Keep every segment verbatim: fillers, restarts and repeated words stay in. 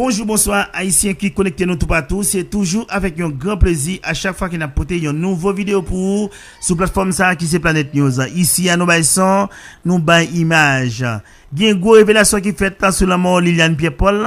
Bonjou, bonswa, Ayisyen ki konekte nou toupatou. Se toujou avèk yon gran plezi a chak fwa ke n ap pote yon nouvo videyo pou ou sou platfòm sa a ki se Planet News. Isi a, nou bay son, nou bay imaj. Gen gwo revelasyon ki fèt sou lanmò Liliane Pierre Paul,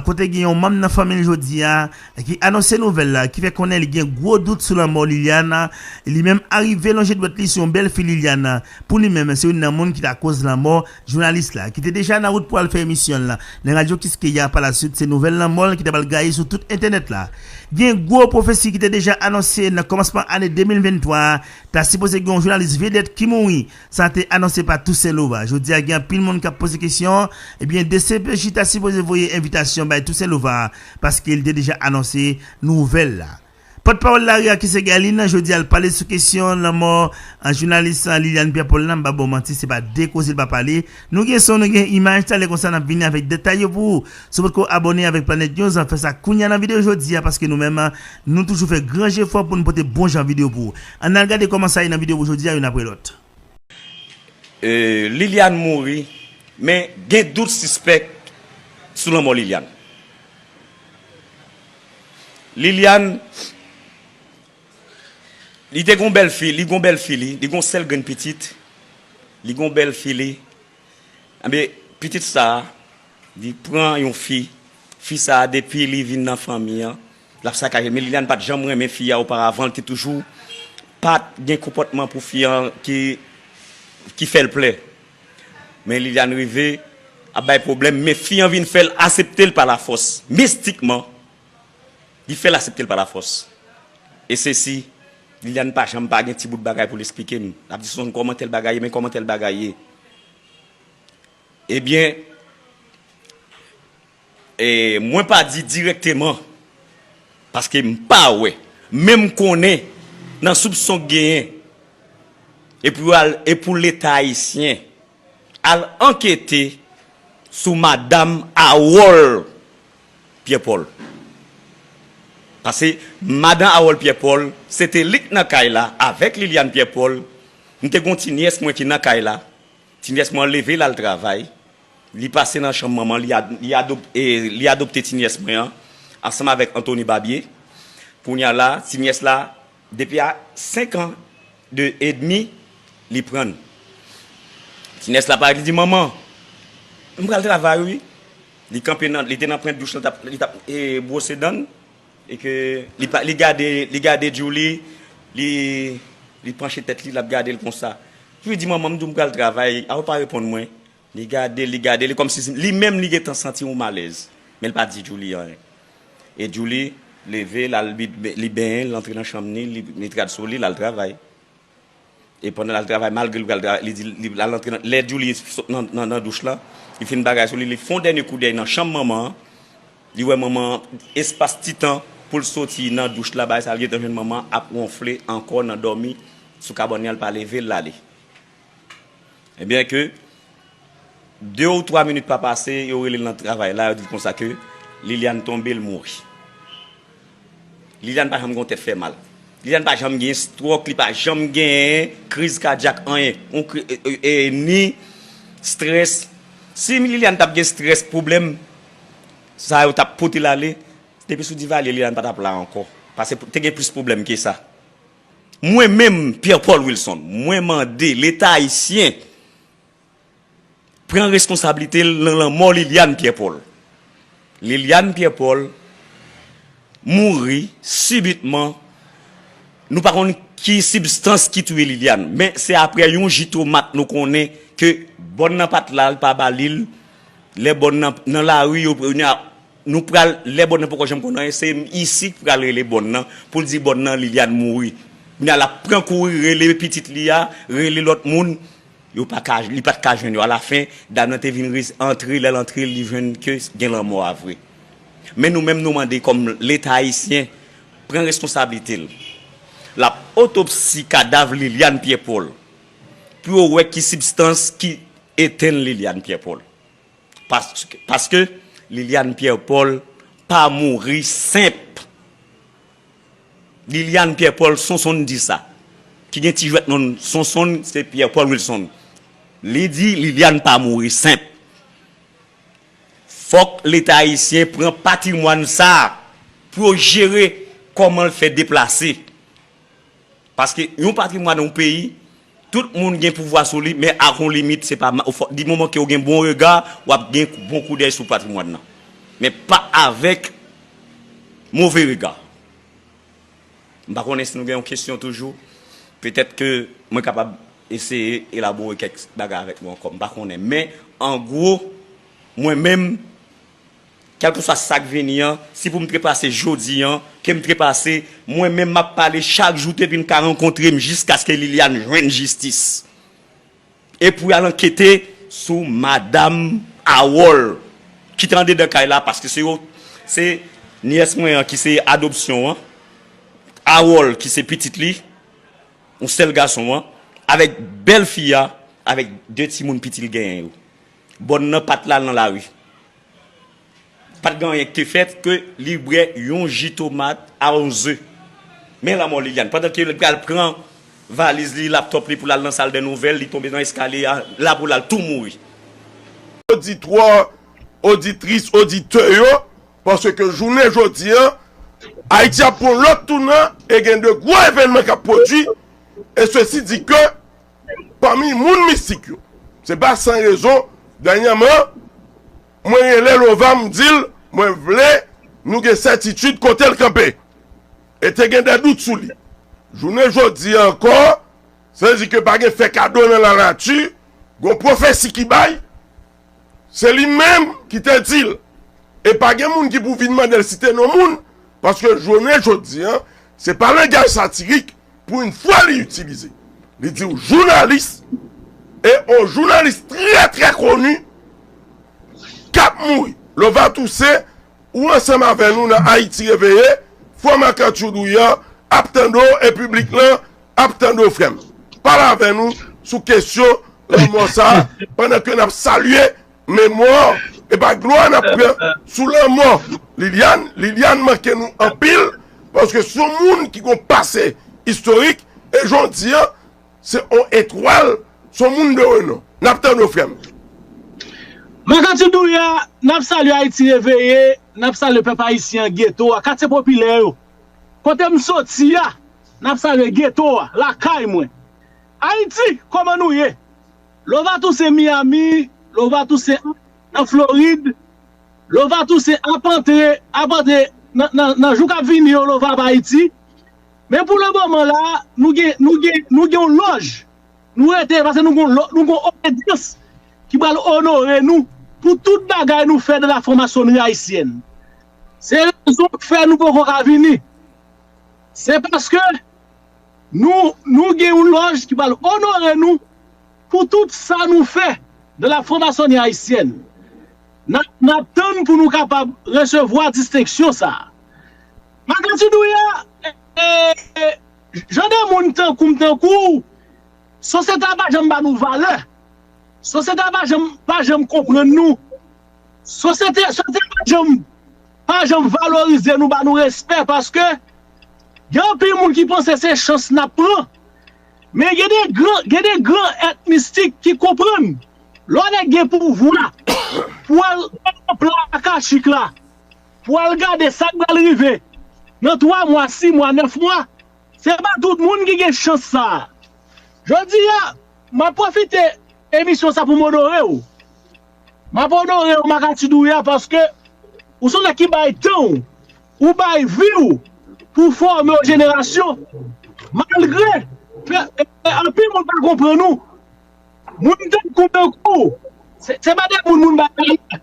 kote gen yon manm nan fanmi l jodi a ki anonse nouvèl la, ki fè konnen li gen gwo dout sou lanmò Liliane. Li menm arive lonje dwèt li sou yon bèl fi Liliane. Pou li menm, se youn nan moun ki ta koz lanmò jounalis la, ki te deja nan wout pou al fè emisyon l nan radyo Kiskeya. Pa laswit, se nouvèl lanmò l ki ta pral gaye sou tout entènèt la. Gen gwo pwofesi ki te deja anonse nan kòmansman ane de mil venntwa a, ta sipoze gen yon jounalis vedèt ki mouri. Sa te anonse pa Toussaint Lova. Jodi a, gen anpil moun k ap poze kesyon, ebyen, D C P J ta sipoze voye envitasyon bay Toussaint Lova, paske li te deja anonse nouvèl la. Pòtpawòl lari a ki se Gaylin, jodi a l pale sou kesyon lanmò, a, jounalis, a, Liliane Pierre Paul la. M pa ba w manti, se pa de koze l pa pale. Nou gen son, nou gen imaj, talè konsa n ap vini avèk detay yo pou ou. Si w potko abòne avèk Planet News, fè sa kounye a nan videyo jodi a, paske nou menm, nou toujou fè gran jefò pou n pote bon jan videyo pou ou. Ann al gade kòman sa ye nan videyo pou jodi a, youn apre lòt. E, Liliane mouri, men gen dout sispèk sou lanmò Liliane. Liliane, li te gon bèl fi, li gon bèl fi li, li gon sèl grenn pitit, li gon bèl fi li. Enben, pitit sa a, li pran yon fi, fi sa a, depi li vin nan fanmi an, l ap sakaje l. Men Liliane pa t janm renmen fi a oparavan, li te toujou pa t gen konpòtman pou fi an ki, ki fè l plè. Men Liliane rive ap bay pwoblèm, men fi an vin fè l aksepte l pa lafòs. Mistikman, li fè l aksepte l pa lafòs. E sesi, Liliane pa janm pa gen ti bout bagay pou l esplike m. L ap di, "Sonson, kòman tèl bagay ye, men kòman tèl bagay ye." Ebyen, e, mwen pa di dirèkteman, paske m pa wè, men m konnen nan soupson k genyen, e pou al, e pou Leta ayisyen al ankete sou madanm Harold Pierre Paul. Paske madanm Harold Pierre Paul, se te li k nan kay la avèk Liliane Pierre Paul. M te gon ti nyès mwen ki nan kay la. Ti nyès mwen an leve, l al travay. Li pase nan chanm manman l, li, ad, li, adop, e, li adopte ti nyès mwen an ansanm avèk Anthony Barbier. Kounye a la, ti nyès la, depi a senk an de edmi, li pran l. Ti nyès la parèt, li di, "Manman, m pral travay, wi." Li kanpe nan, li te nan pwent douch lan, t ap, li t ap e, bwose dan l. E ke li, pa, li gade, li gade Julie, li, li panche tèt li, l ap gade l konsa. Julie di, "Manman, m di w m pral travay, a ou pa reponn mwen." Li gade l, li gade l, e kòmsi li menm li gentan santi yon malèz. Men l pa di Julie anyen. E Julie leve, l al, li benyen, l antre nan chanm ni, li met rad sou li, l al travay. E pandan l al travay, malgre l pral travay, li di, li, l al antre nan, lè Julie sot nan, nan, nan douch la, li fin bagay sou li, li fè yon dènye koudèy nan chanm manman an, li wè manman an, espas ti tan pou l soti nan douch la, bagay sa, l gentan jwenn manman an ap wonfle ankò nan dòmi sou kabann li an, l pa leve, l ale. Ebyen ke de ou twa minit pa pase, yo rele l nan travay la, yo di l konsa ke Liliane tonbe, l mouri. Liliane pa janm gen yon tèt fè mal. Liliane pa janm gen estwòk, li pa janm gen kriz kadyak, anyen. Yon kri, e, e, e, ni strès. Si Liliane t ap gen strès, pwoblèm, sa yo t ap pote l ale, depi sou Divalye, Liliane pa t ap la ankò. Paske te gen plis pwoblèm ke sa. Mwen menm, Pierre Paul Wilson, mwen mande Leta ayisyen pran reskonsablite l nan lanmò Liliane Pierre Paul. Liliane Pierre Paul mouri sibitman. Nou pa konn ki sibstans ki touye Liliane, men se apre yon ji tomat nou konnen ke bòn nan pa t la, l pa ba li l. Lè bòn nan nan lari, yo, yo, nou pral, lè bòn nan poko janm konn anyen, se isit k pral rele bòn nan pou l di bòn nan Liliane mouri. Kounye a l ap pran kouri rele pitit li a, rele lòt moun, yo pa ka, li pa t ka jwenn yo. Alafen, dam nan te vin antre, lè l antre, li jwenn ke gen lanmò a vre. Men nou menm, nou mande kòm Leta ayisyen pran reskonsablite l. L ap otopsi kadav Liliane Pierre Paul pou yo wè ki sibstans ki etenn Liliane Pierre Paul. Paske, paske Liliane Pierre Paul pa mouri senp. Liliane Pierre Paul, Sonsonn di sa. Ki gen ti jwèt non Sonsonn, se Pierre Paul Wilson. Li di Liliane pa mouri senp. Fòk Leta ayisyen pran patrimwàn sa a pou yo jere kòman l fè deplase. Paske yon patrimwàn yon peyi, tout moun gen pouvwa sou li, men ak yon limit, se pa ma- fò- di moman ke w gen bon rega, w ap gen bon koudèy sou patrimwàn nan. Men pa avèk move rega. M pa konnen si nou gen yon kesyon toujou. Petèt ke mwen kapab eseye elabore kèk bagay avèk nou ankò. M pa konnen. Men, an gwo, mwen menm, kèlkeswa sa k vini an, si pou m trepase jodi an, ke m trepase, mwen menm m ap pale chak jou depi m ka rankontre m jiskaske Liliane jwenn jistis. E pou y al ankete sou madanm Awòl ki te andedan kay la, paske se yo, se nyès mwen an ki se adopsyon an, Awòl ki se pitit li, yon sèl gason an, avèk bèl fi a, avèk de timoun piti l genyen yo. Bòn nan pa t la nan lari. Pa t gen anyen ki te fèt ke li bwè yon ji tomat a yon ze. Men lanmò Liliane, pandan ke li pral pran valiz li, laptòp li pou l al nan sal dè nouvèl, li tonbe nan eskalye a, la pou l al tou mouri. Oditwa, oditris, oditè yo, paske jounen jodi an, Ayiti ap pran lòt tounan e gen de gwo evènman k ap pwodui, e sesi di ke pami moun mistik yo. Se pa san rezon, dènyèman, mwen rele Lova, m di l, mwen vle nou gen sètitid kote l kanpe. E te gen de dout sou li. Jounen jodi a ankò, sa vle di ke pa gen fè kado nan lanati, gon pwofesi ki bay, se li menm ki te di l. E pa gen moun ki pou vin mande l site non moun, paske jounen jodi a, se pa langaj satirik pou yon fwa li itilize. Li di w jounalis, e yon jounalis trè, trè koni, k ap mouri. Lova Toussaint, ou ansanm avè nou nan Ayiti Reveye, Fò Marc Arthur Drouillard ap tande w e piblik lan ap tande w, frè m. Pale avè nou sou kesyon lanmò sa a, pandan ke n ap salye memwa e pa glwa n ap pran sou lanmò Liliane. Liliane manke nou anpil, paske se yon moun ki gon pase istorik, e jan w di an, se yon etwal, se yon moun de renon. N ap tande w, frè m. Marc Arthur Drouillard, n ap salye Ayiti Reveye, n ap salye pèp ayisyen an, geto a, katye popilè yo. Kote m soti a, n ap salye geto a, lakay mwen. Ayiti, kòman nou ye? Lova Toussaint Miami, Lova Toussaint nan Florid, Lova Toussaint ap antre, ap antre nan, nan, nan jou k ap vini yo, Lova ap Ayiti. Men pou le moman la, nou gen, nou gen, nou gen yon lòj. Nou rete, paske nou gen yon lò- nou gen yon obedyans ki pral onore nou pou tout bagay nou fè nan lafranmasonri ayisyèn. Se rezon k fè nou poko ka vini. Se paske nou, nou gen yon lòj ki pral onore nou pou tout sa nou fè nan lafranmasonri ayisyèn. N ap, n ap tann pou nou kapab resevwa distenksyon sa a. Marc Arthur Drouillard, e, e, jan de moun tankou m, tankou w, sosyete a pa janm ba nou valè. Sosyete a pa janm, pa janm konprann nou. Sosyete, sosyete a pa janm, pa janm valorize nou, ba nou respè, paske gen anpil moun ki panse se chans n ap pran. Men gen de gran, gen de gran èt mistik ki konprann lè w nèk gen pouvwa pou al nan pla akachik la, pou al gade sa k pral rive nan twa mwa, sis mwa, nèf mwa. Se pa tout moun ki gen chans sa a. Jodi a, m ap pwofite emisyon sa pou m onore w. M ap onore w, Marc Arthur Drouillard, paske ou se yon nèg ki bay tan w, ou bay vi w pou w fòme yon jenerasyon. Malgre anpil moun pa konprann ou, moun tankou, tankou w, se pa de moun moun bay valè.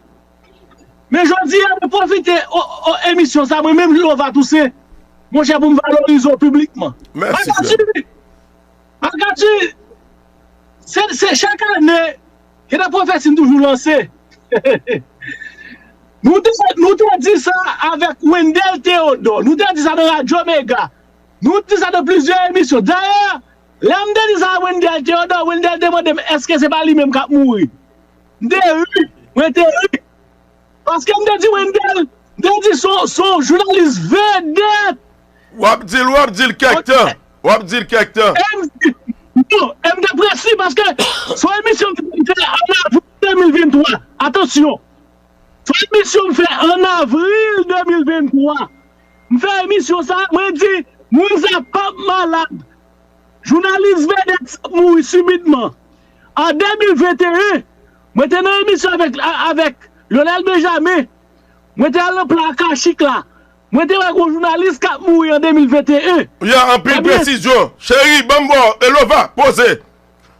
Men jodi a, mwen pwofite emisyon sa, mwen menm Lova Toussaint, monchè, pou m valorize w piblikman. Marc Arthur, Marc Arthur, se, se chak ane, gen de pwofesi m toujou lanse. Nou te, nou te di sa avèk Wendell Theodore, nou te di sa nan Radyo Mega, nou di sa nan plizyè emisyon. Dayè, lè m te di sa a Wendell Theodore, Wendell te mande m èske se pa li menm k ap mouri. M te ri, mwen te ri. Paske m te di Wendell, m te di se yon, se yon jounalis vedèt. W ap di l, w ap di l kèk tan. W ap di l kèk tan. E m, non, e m te presi paske se yon emisyon m te fè an avril de mil venntwa. Atansyon. Se yon emisyon m fè an avril de mil venntwa. M fè emisyon sa, mwen di, moun sa p ap malad. Jounalis vedèt mouri sibitman. An de mil venteyen, mwen te nan emisyon avèk, a- avèk Lionel Benjamin. Mwen te al nan pla Akachik la. Mwen te wè yon jounalis k ap mouri an de mil venteyen. Ya, anpil Ebyen, presizyon. Cheri, ban m ba w, Elova, poze.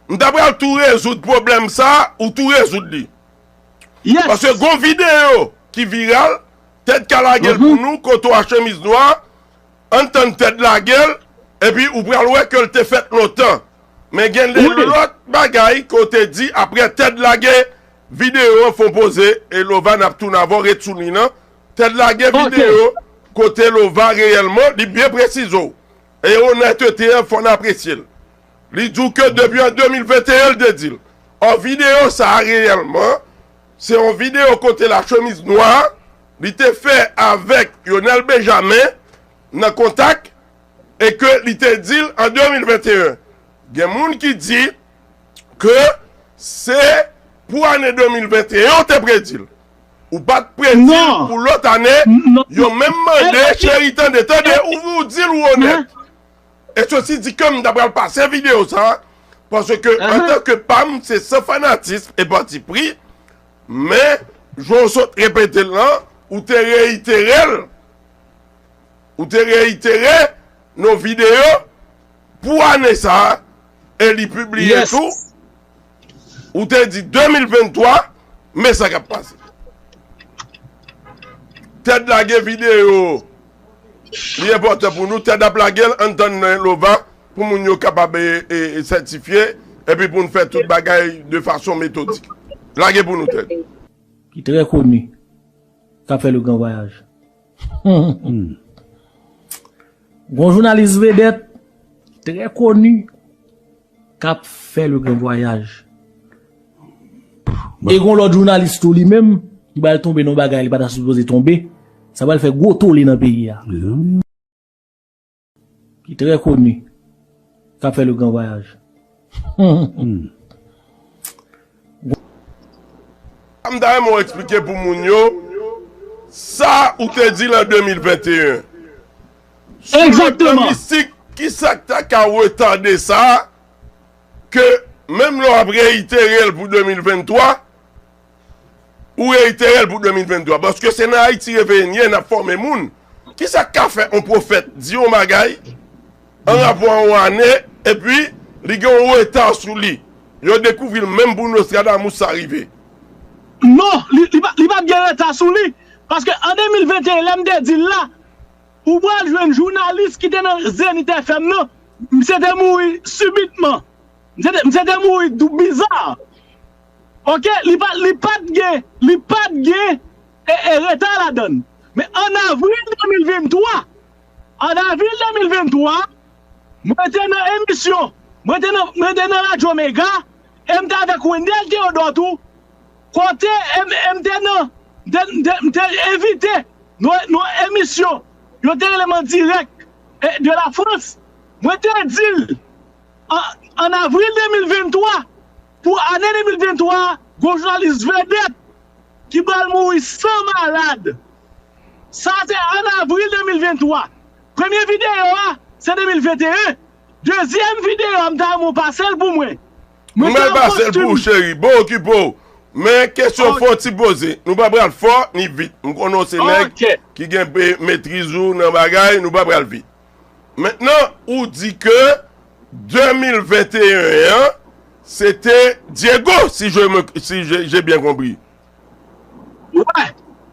M ta pral tou rezoud pwoblèm sa, ou tou rezoud li. Paske gon videyo ki viral, Ted ka lage l pou nou, kote w a chemiz nwa, ann tann Ted lage l, epi ou pral wè ke l te fèt lontan. Men gen de lòt bagay ke w te di apre Ted lage videyo an, fon poze, e Lova n ap tounen avè w, ret sou liy nan. Ted lage videyo kote Lova reyèlman, li byen presize w. E onètete an, fò n apresye l. Li di w ke depi an de mil venteyen, l te di l. Ò, videyo sa a, reyèlman, se yon videyo kote la chemiz nwa, li te fè avèk Yonèl Benjamen nan kontak, e ke li te di l an de mil venteyen. Gen moun ki di ke se pou ane de mil venteyen, ou te predi l. Ou pa t predi l pou lòt ane, yo menm mande, cheri, tande, tande, ou, ou di l ou onèt. E sesi di ke m ta pral pase videyo sa, paske antanke pa m, se san fanatism e patipri, men, jan w sot repete l lan, ou te reyitere l, ou te reyitere nan videyo pou ane sa, e li pibliye tou, ou te di de mil venntwa, men sa k ap pase. Ted lage videyo, li enpòtan pou nou. Ted ap lage l, ann tann nan Lova, pou moun yo kapab e, e, e sètifye, epi pou n fè tout bagay de fason metodik. Lage pou nou, Ted. Ki trè koni, k ap fè le gran vwayaj. Gon jounalis vedèt, trè koni, k ap fè le gran vwayaj. E gon lòt jounalis tou li menm, ki pral tonbe nan bagay li pa ta sipoze tonbe, sa pral fè gwo tole nan peyi a. Ki trè koni, k ap fè le gran vwayaj. M ta renmen w eksplike pou moun yo sa ou te di l an de mil venteyen. Sou le plan mistik, ki sa k ta ka retade sa, ke menm lè w ap reyitere l pou de mil venntwa, ou reyitere l pou de mil venntwa? Paske se nan Ayiti Reveye n ye, n ap fòme moun. Ki sa k ka fè yon pwofèt di yon bagay an rapò a yon ane, epi li gen yon reta sou li? Yo dekouvri l menm pou Nostradamus sa rive. Non, li, li pa, li p ap gen reta sou li. Paske an de mil venteyen, lè m te di l la, ou pral jwenn jounalis ki te nan Zenith F M nan, misye te mouri sibitman. Misye te, misye te mouri dou-, biza. Oke, li pa, li pa t gen, li pa t gen, e, e, reta ladan l. Men an avril de mil venntwa, an avril de mil venntwa, mwen te nan emisyon, mwen te nan, mwen te nan Radyo Mega, e m te avèk Wendell Theodore tou, kote e m, e m te nan, m te, m te, m te envite nan, nan emisyon, yo te rele m an dirèk, e, de la Frans. Mwen te di l, an, an avril de mil venntwa, pou ane de mil venntwa, gon jounalis vedèt ki pral mouri san malad. Sa se an avril de mil venntwa. Premye videyo a, se de mil venteyen. Dezyèm videyo a, m ta renmen w pase l pou mwen. Mwen pral pase l pou ou, cheri. Bon, okipe w. Men kesyon fò ti poze. Nou pa pral fò ni vit. M konnen w se nèg ki gen pe-, metriz ou nan bagay, nou pa pral vit. Mentnan, ou di ke de mil venteyen an, se te Diego, si je me, si je, j'ai bien compris. Wi.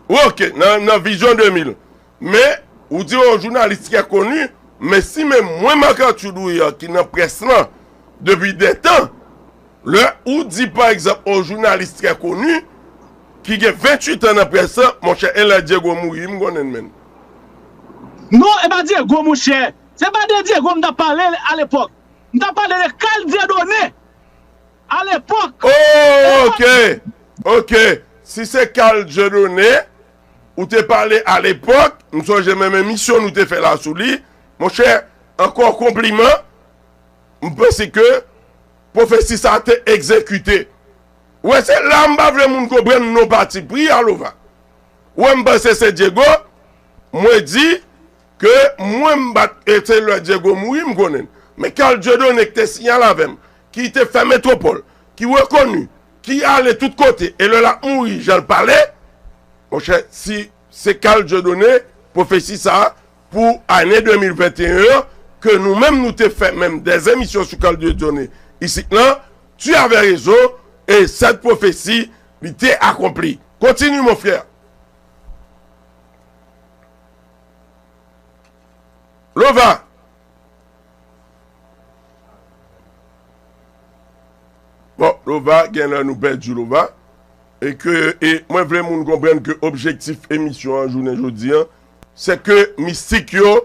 Wi, oke, nan, nan vizyon de mil. Men, ou di yon jounalis trè koni, men si menm mwen, Marc Arthur Louis an, ki nan près lan depi dè tan, lè ou di, pa egzanp, yon jounalis trè koni, ki gen venntuit an nan près lan, monchè, e lè Diego mouri, m konnen l menm. Non, e pa Diego, monchè. Se pa de Diego m t ap pale alepòk. M t ap pale de Carl Dieudonné. Alepòk. Oh, oke. Oke. Si se Carl Dieudonné, ou te pale alepòk, m sonje menm emisyon nou te fè la sou li. Monchè, ankò konpliman. M panse ke pwofesi sa a te egzekite. Ou wè, se la m pa vle moun konprann non patipri a, Lova. Ou wè, m panse se Diego, mwen di ke mwen m pa t, e se lè Diego mouri m konnen l. Men Carl Dieudonné ki te sinyal avè m, ki te fè Metwopòl, ki rekoni, ki ale tout kote, e lè l ap mouri, jan l pale, monchè, si se Carl Dieudonné, pwofesi sa a, pou ane de mil venteyen an, ke nou menm nou te fè menm des émissions sou Carl Dieudonné isit lan, tu avais raison, et cette prophétie, li te akonpli. Continue, mon frère. Lova. Bon, Lova, gen lè nou pèdi Lova. E ke, e mwen vle moun konprann ke objektif emisyon an jounen jodi an, se ke mistik yo,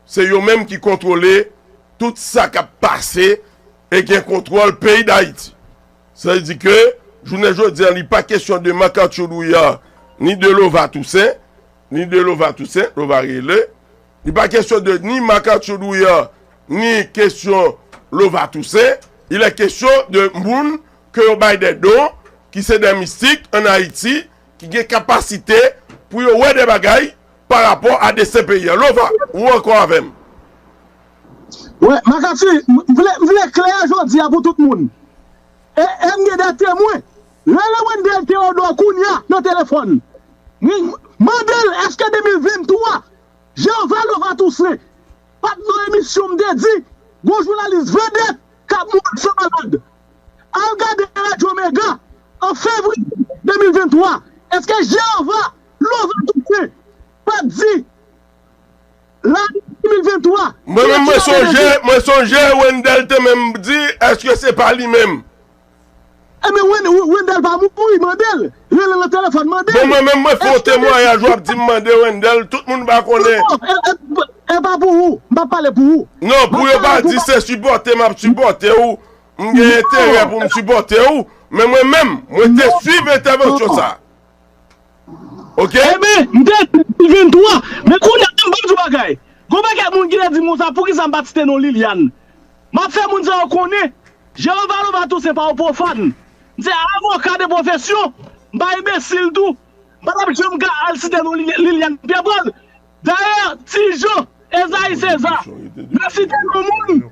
se yo menm ki kontwole tout sa k ap pase e gen kontwòl peyi Dayiti. Sa vle di ke, jounen jodi an, li pa kesyon de Marc Arthur Louillard, ni de Lova Toussaint, ni de Lova Toussaint, Lova rele. Li pa kesyon de ni Marc Arthur Louillard, ni kesyon Lova Toussaint. Il est question de moun ke yo bay de don, ki se de mistik an Ayiti, ki gen kapasite pou yo wè de bagay pa rapò a desten peyi a. Lova, ou ankò avè m? Wè, Marc Arthur, m vle, m vle klè jodi a pou tout moun. E, e m gen de temwen. Rele Wendell Theodore kounya nan telefòn. Mande l, èske de mil venntwa, Jehovah Lova Toussaint pa t nan emisyon m te di, gon jounalis vedèt k ap mouri san malad? Al gade Radyo Mega an fevriye de mil venntwa. Èske Jehovah Lova Toussaint pa t di, lane de mil venntwa, Mwen menm, mwen sonje, mwen sonje Wendell te menm di, èske se pa li menm? Ebyen, Wen-, Wendell pa mouri, mande l. Rele l nan telefòn, mande l. Bon, mwen menm, mwen fè yon temwayaj, w ap di m mande Wendell, tout moun pa konnen. Non, e, e, e pa pou ou, m pa pale pou ou. Non, pou yo pa di se sipòte m ap sipòte ou, m gen enterè pou m sipòte ou, men mwen menm, mwen te swiv entèvansyon sa. Ok? Ebyen, m te di de mil venntwa, men kounye a, m p ap di w bagay. Gon pakèt moun ki te di m konsa, poukisa m pa t site non Liliane? M ap fè moun sa yo konnen, Jehovah Lova Toussaint pa yon pwofàn. M se avoka de pwofesyon, m pa enbesil tou. M pa t ap janm ka al site non Lili-, Liliane Pierre Paul. Dayè, Ti Jan, Ezayi Seza, nan site non moun,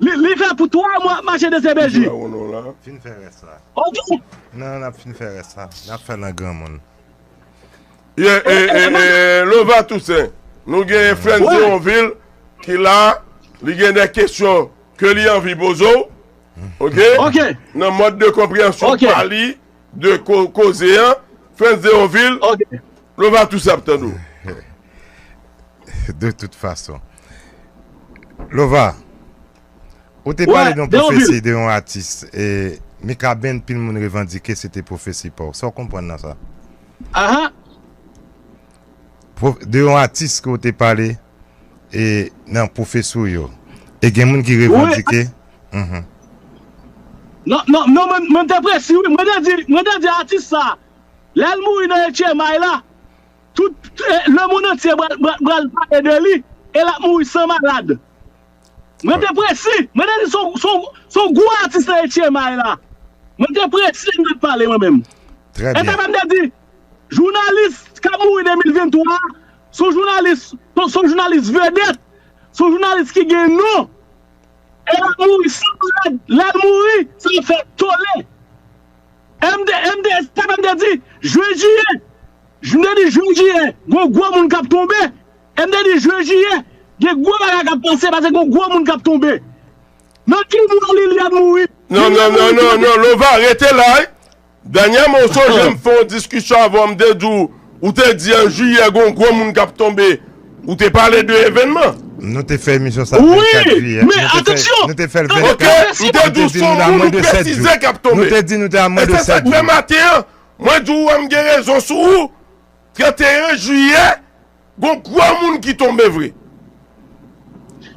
li, li fè pou twa mwa ap mache de C P J. Fin fè rès la. Ok. Non, n ap fin fè rès la. N ap fè l an granmoun. Yeah, e, e, e, Lova Toussaint, nou gen Frantz Deronville ki la, li gen de kesyon ke li anvi poze w. Ok? Ok. Nan mòd de konpreyansyon pa li de ko-, koze an, Frantz Deronville, Lova Toussaint ap tande w. De tout fason. Lova, ou te pale de yon pwofesi de yon atis, e Mikaben, anpil moun revandike se te pwofesi pa w. Sa w konprann nan sa? Aha. Pwo-, de yon atis ke w te pale, e nan pwofesi w yo. E gen moun ki revandike. Mhm. Non, non, non, mwen, mwen te presi, wi. Mwen te di, mwen te di atis sa, lè l mouri nan H M I la, tout, eh, lemonn antye pral, pral, pral pale de li, e l ap mouri san malad. Mwen te presi, mwen te di se yon, se yon, se yon gwo atis nan H M I la. Mwen te presi, mwen te pale mwen menm. Trè byen. E sa fè m te di, jounalis k ap mouri de mil venntwa, se yon jounalis, se, se yon jounalis vedèt, se yon jounalis ki gen non. E l ap mouri san malad, lè l mouri, sa fè tole. M te, m te, sa fè m te di, jen, jiyè. M te di, jen, jiyè, gon gwo moun k ap tonbe. M te di, jen, jiyè, gen gwo bagay k ap pase, paske gon gwo moun k ap tonbe. Nan ki mwa Liliane mouri? Non, non, non, non, non, Lova, rete la, wi. Dènyèman, ou sonje m fè yon diskisyon avè w, m te di w, ou te di an jiyè, gon gwo moun k ap tonbe. Ou te pale de evènman. Nou te fè emisyon sa vennkat jiyè. Wi, men atansyon. Nou te fè l vennkat. Ok, m te di w se yon moun ou presize k ap tonbe. Nou te di nou te a mwens de sèt jou. E se sa k fè maten an, mwen di w, wè m gen rezon sou ou. Trannteyen jiyè, gon gwo moun ki tonbe vre.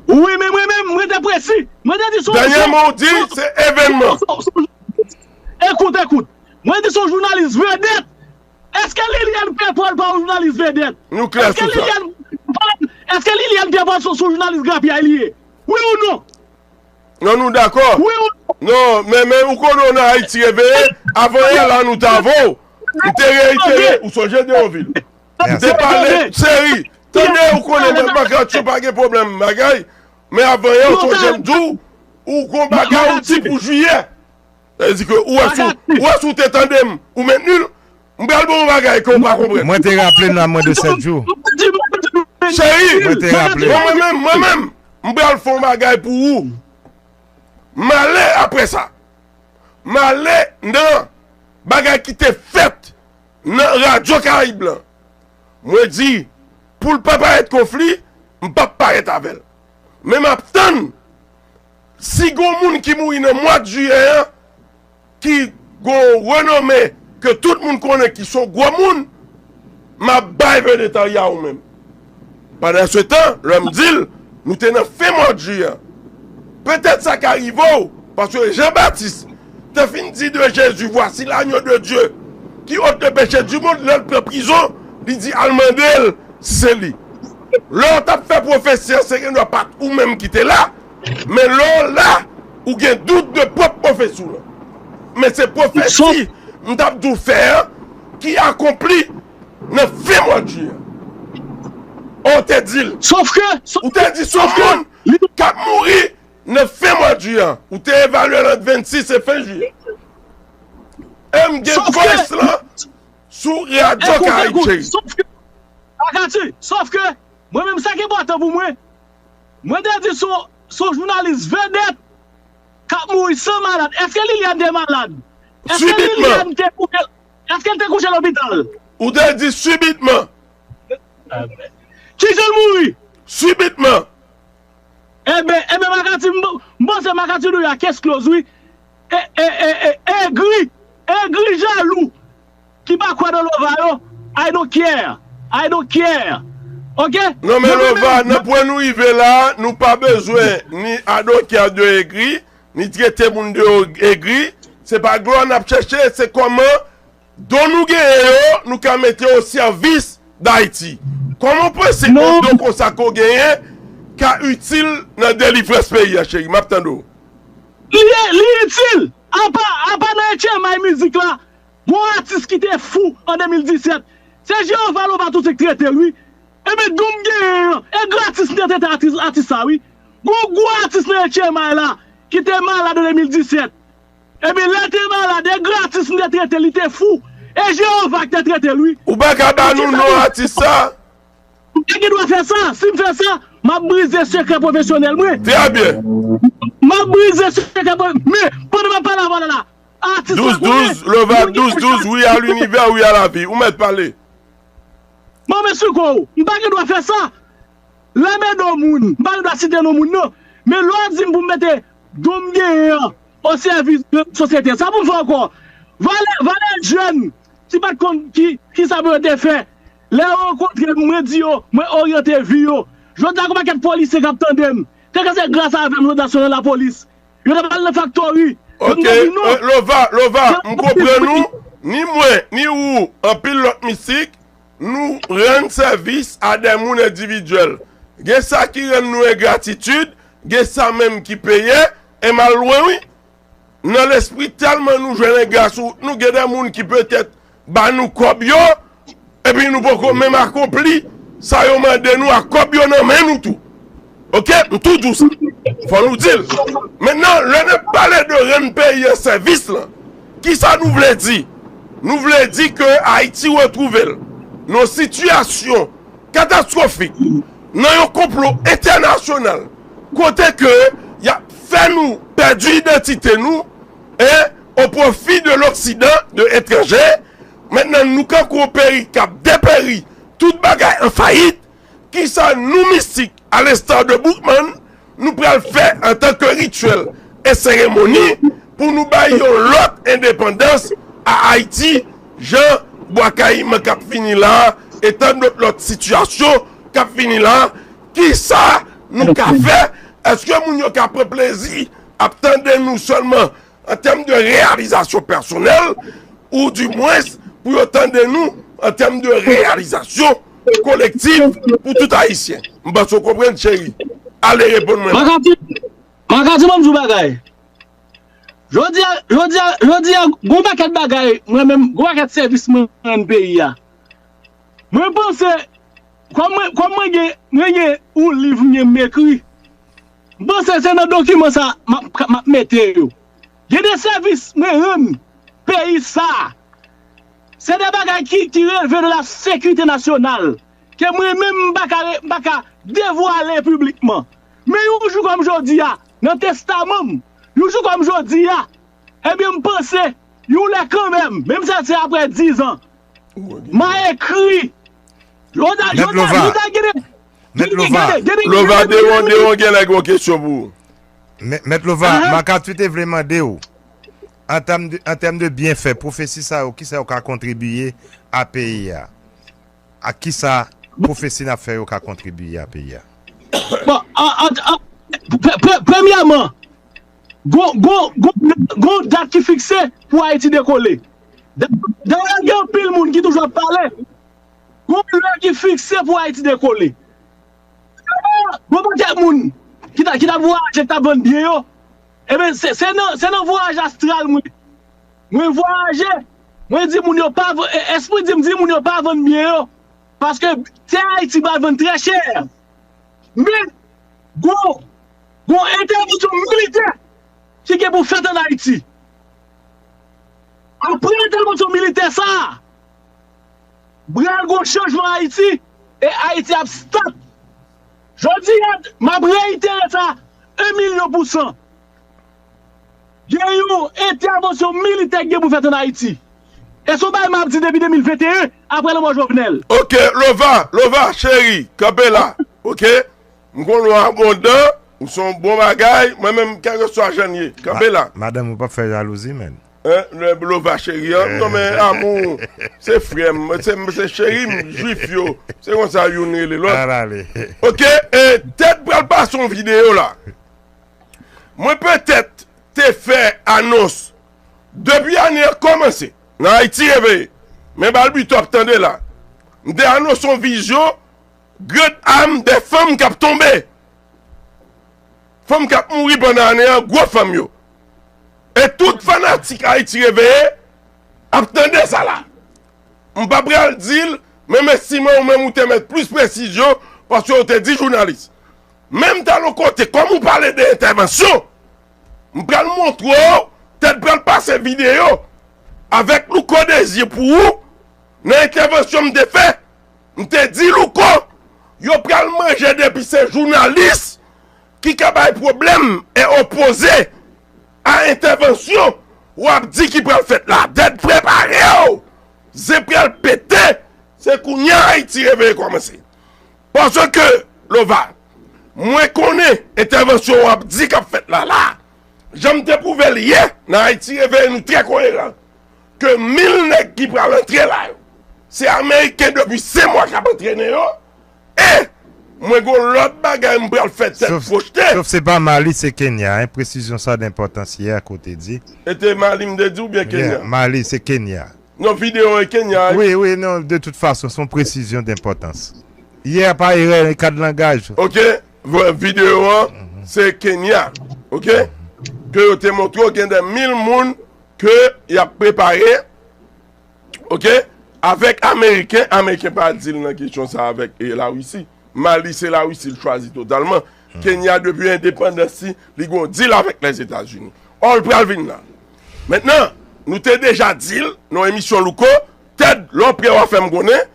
Wi, men mwen menm, mwen te presi. Mwen te di se yon... Dènyèman, ou di se evènman. Ekout, ekout. Mwen di se yon jounalis vedèt. Èske Liliane Pierre Paul pa yon jounalis vedèt? Nou klè sou sa. Èske Liliane Pierre Paul, èske Liliane Pierre Paul se, se yon jounalis grapyay li ye? Wi ou non? Non, nou dakò. Wi ou non? Non, men, men ou konnen w nan Ayiti Reveye, avan yè la nou t avè w. M te reyitere, ou sonje Deronville. Mèsi. Depale, cheri. Tande, ou konnen mwen, Makatchou pa gen pwoblèm bagay. Men avan yè, ou sonje m di w, ou gon bagay ou di pou jiyè. Sa vle di ke ou wè si w, ou wè si w te tande m, ou mentni l. M pral ba w yon bagay ke w pa konprann. Mwen te raple n la mwen de sèt jou. Cheri, mwen te raple. Mwen menm, mwen menm, m pral fè yon bagay pou ou. M ale apre sa. M ale nan bagay ki te fèt nan Radyo Karayib lan. Mwen di, pou l pa parèt konfli, m p ap parèt avè l. Men m ap tann, si gon moun ki mouri nan mwa jiyè an, ki gon renome, ke tout moun konnen ki s on gwo moun, m ap bay vendetarya ou menm. Pandan se tan, lè m di l, nou te nan fen mwa jiyè an. Petèt sa ka rive w, paske Jan Batis te fin di de Jezi, Voici l'agneau de Dieu qui ôte le péché du monde, lè l pran prizon, li di al mande l si se li. Lè w t ap fè pwofesi an, se gendwa pa t ou menm ki te la, men lè w la, ou gen dout de pwòp pwofesi w lan. Men se pwofesi m t ap di w fè an ki akonpli nan fen mwa jiyè. Ou te di l. Ou te di s on moun k ap mouri nan fen mwa jiyè. Ou te evalye l ant vennsis e fen jiyè. E m gen voice lan sou Radyo Karayib, cheri. Sòf ke, Makati, sòf ke, mwen menm sa ki enpòtan pou mwen, mwen te di s on, s on jounalis vedèt k ap mouri san malad. Èske Liliane te malad? Èske Liliane te kouche, èske l te kouche lopital? Ou te di sibitman. Kijan l mouri? Sibitman. Enben, enben, Makati, m, m panse Makati nou a case close, wi. E, e, e, e, egri, egri jalou ki pa kwè nan Lova yo, I don't care. I don't care. Ok? Non, men Lova, nan pwen nou rive la, nou pa bezwen ni I don't care de egri, ni trete moun de egri. Se pa glwa n ap chèche, se kòman don nou genyen yo, nou ka mete o sèvis Dayiti. Kòman w panse yon don konsa ke w genyen ka itil nan delivrans peyi a, cheri? M ap tande w. Li, li itil. Apa, apa nan H M I mizik la, gon atis ki te fou an de mil disèt. Se Jewova Lova Tousèk trete l, wi. Ebyen, don m genyen an, e gratis m te trete atis, atis sa, wi. Gon gwo atis nan H M I la ki te malad an de mil disèt. Ebyen, lè l te malad, e gratis m te trete l, li te fou. E Jewova ki te trete l, wi. Ou pa ka ba nou non atis sa? M pa gen dwa fè sa. Si m fè sa, m ap brize sekrè pwofesyonèl mwen. Trè byen. M ap brize sekrè pwofesyonèl. Men, pandan m ap pale avè w la, atis la konnen. Douz douz, Lova, douz douz, wi a linivè, wi a lavi. Ou mèt pale. Bon, men sou kò w, m pa gen dwa fè sa. Lè m ede yon moun, m pa gen dwa site non moun nan. Men lè w di m pou m mete don m genyen an o sèvis de sosyete, sa pou m fè ankò? Valè, valè jèn ki pa t konn ki, ki sa pou yo te fè. Lè yo rankontre m, mwen di yo, mwen oryante vi yo. Jodi a, gon pakèt polisye k ap tande m. Se ke se gras avè m jodi a, se nan lapolis. Yo ta pral nan faktori. Ok, Lova, Lova, m konprann ou. Ni mwen, ni ou, anpil lòt mistik, nou rann sèvis a de moun endividyèl. Gen sa ki rann nou engratitid, gen sa menm ki peye, e m al lwen, wi. Nan lespri, tèlman nou jwenn engra sou wout nou, gen de moun ki petèt ba nou kòb yo, epi nou poko menm akonpli sa yo mande nou ak kòb yo nan men nou tou. Ok? M tou di w sa. Fò nou di l. Mentnan, lè n ap pale de rann peyi an sèvis lan, kisa nou vle di? Nou vle di ke Ayiti retwouve l nan yon sitiyasyon katastwofik, nan yon konplo entènasyonal, kote ke y ap fè nou pèdi idantite nou, e o pwofi de loksidan, de etranje. Mentnan, nou kankou yon peyi k ap deperi, tout bagay an fayit. Kisa nou mistik, alenstar de Boukman, nou pral fè antanke rityèl e seremoni pou nou bay yon lòt endepandans a Ayiti, jan Bwa Kayiman k ap fini la, e tann lòt, lòt sitiyasyon k ap fini la, kisa nou ka fè? Èske moun yo ka pran plezi ap tande nou sèlman an tèm de reyalizasyon pèsonèl, ou dimwens pou yo tande nou an tèm de reyalizasyon kolektif pou tout Ayisyen? M panse w konprann, cheri. Ale reponn mwen. Makati, Makati, ban m di w bagay. Jodi a, jodi a, jodi a, gon pakèt bagay, mwen menm, gon pakèt sèvis mwen rann peyi a. Mwen panse, kòm mwen, kòm mwen gen, mwen gen yon liv mwen m ekri, m panse se nan dokiman sa m ap, m ap mete yo. Gen de sèvis mwen rann peyi sa a. Se de bagay ki, ki relve de la sekirite nasyonal, ke mwen menm m pa ka, re- m pa ka devwale piblikman. Men yon jou kòm jodi a, nan testaman m, yon jou kòm jodi a, ebyen, m panse, yon lè kanmenm, menm si se apre dizan, m a ekri. Yo ta, yo ta, yo ta gen de, Mèt Lova. Lova, Dewon, Dewon gen lè gen yon kesyon pou ou. Mèt Lova, Makatwi te vle mande w, an tèm de, an tèm de byenfè, pwofesi sa yo, kisa yo ka kontribiye a peyi a? A kisa pwofesi n ap fè yo ka kontribiye a peyi a? Bon, an, an, an, pre- pre- premyèman, gon, gon, gon, gon dat ki fikse pou Ayiti dekole. Da- Dayè, gen anpil moun ki toujou ap pale. Gon lè ki fikse pou Ayiti dekole. Gon pakèt moun ki ta, ki t ap vwayaje, ki t ap vann byen yo. Ebyen, se, se nan, se nan vwayaj astral mwen. Mwen vwayaje, mwen di moun yo pa, v- e- espri di m di moun yo pa vann byen yo. Paske tè Ayiti pral vann trè chè. Men, gon, gon entèvansyon militè ki gen pou fèt ann Ayiti. Apre entèvansyon militè sa a, pral gon chanjman Ayiti, e Ayiti ap stop. Jodi a, m ap reyitere sa, en milyon pousan. Gen yon entèvansyon militè ki gen pou fèt ann Ayiti. E se yon bagay m ap di depi de mil venteyen, apre lanmò Jovenel. Ok, Lova, Lova, cheri, kanpe la. Ok? M konn ou abondan, ou se yon bon bagay, mwen menm, kèlkeswa jan n ye, kanpe la. Madanm ou p ap fè jalouzi, menn. Hein, le Lova cheri an, non men amou, se frè m, se, se cheri m, jwif yo, se konsa youn rele lòt. Ok, e, Ted pral pase yon videyo la. Mwen petèt te fè anons depi ane a kòmanse nan Ayiti Reveye. Men Balbito ap tande la. M te anonse yon vizyon, grand am de fanm k ap tonbe. Fanm k ap mouri pandan ane a, gwo fanm yo. E tout fanatik Ayiti Reveye ap tande sa la. M pa pral di l, men m estimen ou menm ou te mèt plis presizyon paske ou te di jounalis. Men m t al yon kote, kòm ou pale de entèvansyon, m pral montre w, Ted pral pase videyo avèk Louko Désir pou ou nan entèvansyon m te fè. M te di Louko, yo pral manje depi se jounalis ki ka bay pwoblèm e opoze a entèvansyon w ap di ki pral fèt la. Ted, prepare w! Zen pral pete! Se kounye a Ayiti Reveye kòmanse. Paske, Lova, mwen konnen entèvansyon w ap di k ap fèt la, la. Jan m te pwouve l yè, nan Ayiti Reveye nou trè koyeran. Ke mil nèg ki pral antre la yo, se Ameriken depi senk mwa k ap antrene yo. E mwen gon lòt bagay m pral fè Ted pwote. Sof se pa Mali, se Kenya, hein. Presizyon sa d enpòtans yè, kote di. E te Mali m te di oubyen Kenya? Mali, se Kenya. Non, videyo e Kenya, hein. Wi, wi, non, de tout fason, se yon presizyon d enpòtans. Yè pa erè, e kad langaj. Ok, videyo an, se Kenya, ok? Ke yo te montre w gen de mil moun ke y ap prepare, ok? Avèk Ameriken, Ameriken pa di l nan kesyon sa avèk, e, Larisi. Mali, se Larisi l chwazi totalman. Kenya, depi endepandans li, li gon dil avèk Lèzetazini. Ò, l pral vin la. Mentnan, nou te deja di l nan emisyon Louko, Ted, lè w prè w a fè m konnen,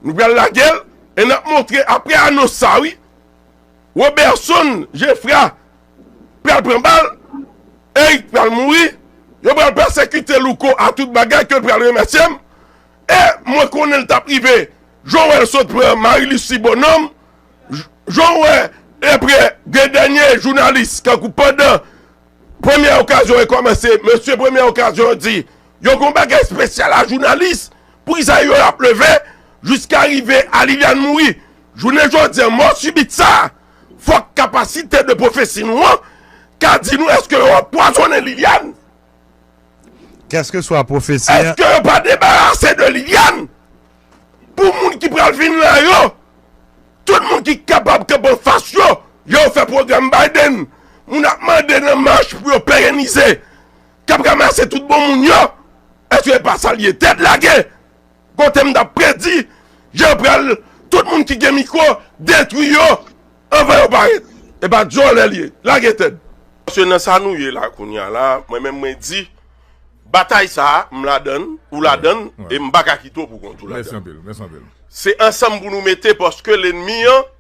nou pral lage l, e n ap montre apre anons sa, wi. Roberson Geffrard pral pran bal, Eric pral mouri, yo pral pèsekite Louko a tout bagay ke l pral remèsye m. E mwen konnen l t ap rive, jan w wè l sot pran Marie Lucie Bonhomme, jan w wè, epi gen dènye jounalis, kankou pandan premyè okazyon e kòmanse, mesye premyè okazyon di, yo gon bagay espesyal a jounalis, poukisa yo ap leve, jiska rive a Liliane mouri. Jounen jodi a, mò sibit sa, fòk kapasite de pwofesi nou an ka di nou èske yo anpwazonnen Liliane? Kèlkeswa pwofesi an. Èske yo pa debarase de Liliane? Pou moun ki pral vin la yo, tout moun ki kapab kanpe anfas yo, yo fè pwogram Biden, moun ap mande nan mach pou yo perenize, k ap ranmase tout bon moun yo, èske se pa sa l ye? Ted lage, kote m t ap predi, Jan pral, tout moun ki gen mikwo, detwi yo anvan yo parèt. E pa djòlè l ye. Lage tèt. Paske nan sa nou ye la kounye a la, mwen menm mwen di, batay sa a, m ladann, ou ladann, e m pa ka kite w pou kont ou ladann. Se ansanm pou nou mete paske lènmi an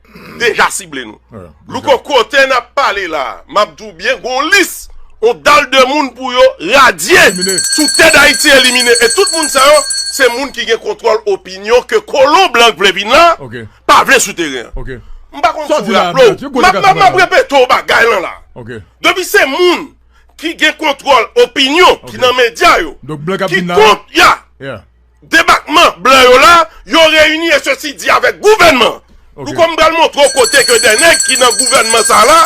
deja sible nou. Louko, kote n ap pale la, m ap di w byen, gon lis, on dal de moun pou yo radye sou tè Dayiti, elimine. E tout moun sa yo, se moun ki gen kontwòl opinyon ke kolon blan k vle vin la, pa vle sou teren an. M pa konn si w raple w. M ap repete w bagay lan la. Depi se moun ki gen kontwòl opinyon ki nan medya yo, ki kont, ya, debakman blan yo la, yo reyini e sesi di avèk gouvènman. Louko, m pral montre w kote ke de nèg ki nan gouvènman sa la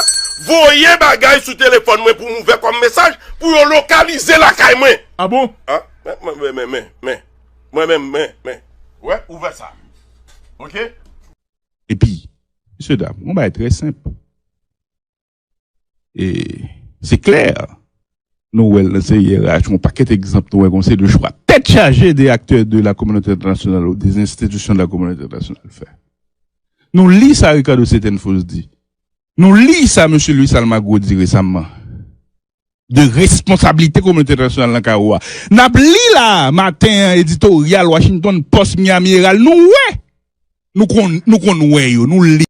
voye bagay sou telefòn mwen pou m ouvè kòm mesaj pou yo lokalize lakay mwen. Ah bon? Men, men, men, men, men. Mwen menm, men, men. Wè, ouvè sa. Oke? Epi, mesye dam, yon bagay trè senp. E se klè, nou wè l nan seri R H, yon pakèt egzanp nou wè kon se de chwa tèt chaje de aktè de la kominote entènasyonal ou de enstitisyon de la kominote entènasyonal fè. Nou li sa Ricardo Cetenfos di. Nou li sa mesye Luis Almagro di resamman de responsablite kominote entènasyonal nan kawo a. N ap li la maten an editoryal Washington Post, Miami Herald, nou wè. Nou konn, nou konn wè yo, nou li.